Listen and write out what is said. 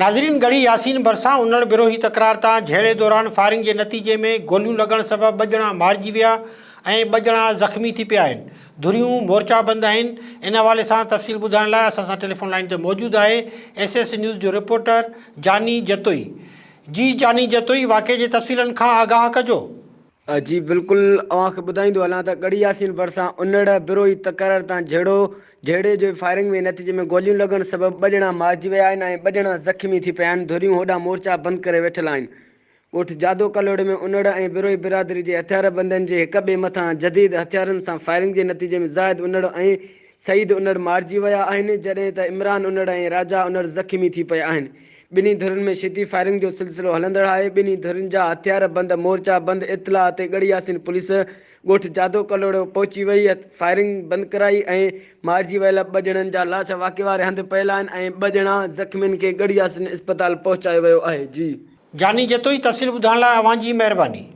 ناظرين ڳڙهي ياسين ڀرسان انڙ بروهي تڪرار تان جهيڙي دوران فائرنگ جي نتيجي ۾ گوليون لڳڻ سبب ٻه ڄڻا مارجي ويا ۽ ٻه ڄڻا زخمي ٿي پيا آهن ڌريون مورچا بند آهن ان حوالي سان تفصيل ٻڌائڻ لاء اسان سان ٽيليفون لائين تي موجود آهي ايس ايس نيوز جو رپورٽر جاني جتوئي جي جاني جتوئي واقعي جي تفصيلن کان آگاهه ڪجو. جي بلڪل اوهان کي ٻڌائيندو هلان ته ڳڙهي ياسين ڀرسان انڙ بروهي تڪرار تان جهيڙو جهيڙي جي فائرنگ ۾ نتيجي ۾ گوليون لڳڻ سبب ٻه ڄڻا مارجي ويا آهن ۽ ٻه ڄڻا زخمي ٿي پيا آهن ڌريون هوڏانهن مورچا بند ڪري ويٺل آهن ڳوٺ جادو ڪلهوڙي ۾ انڙ ۽ بروهي برادري جي هٿياربندن جي هڪ ٻئي مٿان جديد هٿيارن سان فائرنگ جي نتيجي ۾ زاهد انڙ ۽ سعيد انڙ مارجي ويا آهن، جڏهن ته عمران انڙ ۽ راجا انڙ زخمي ٿي پيا آهن. ٻنهي ڌرين ۾ شدي فائرنگ جو سلسلو هلندڙ آهي، ٻنهي ڌرين جا هٿيار بند مورچا بند اطلاع تي ڳڙهي ياسين پوليس ڳوٺ جادو ڪلهوڙو پهچي وئي، فائرنگ بند ڪرائي ۽ مارجي ويل ٻه ڄڻن جا لاش واقعي واري هنڌ پيل آهن ۽ ٻه ڄڻا زخمين کي ڳڙهي ياسين اسپتال پهچايو ويو آهي. جي. جاني جتوئي تفصيل ٻڌائڻ لاء اوهان جي مهرباني.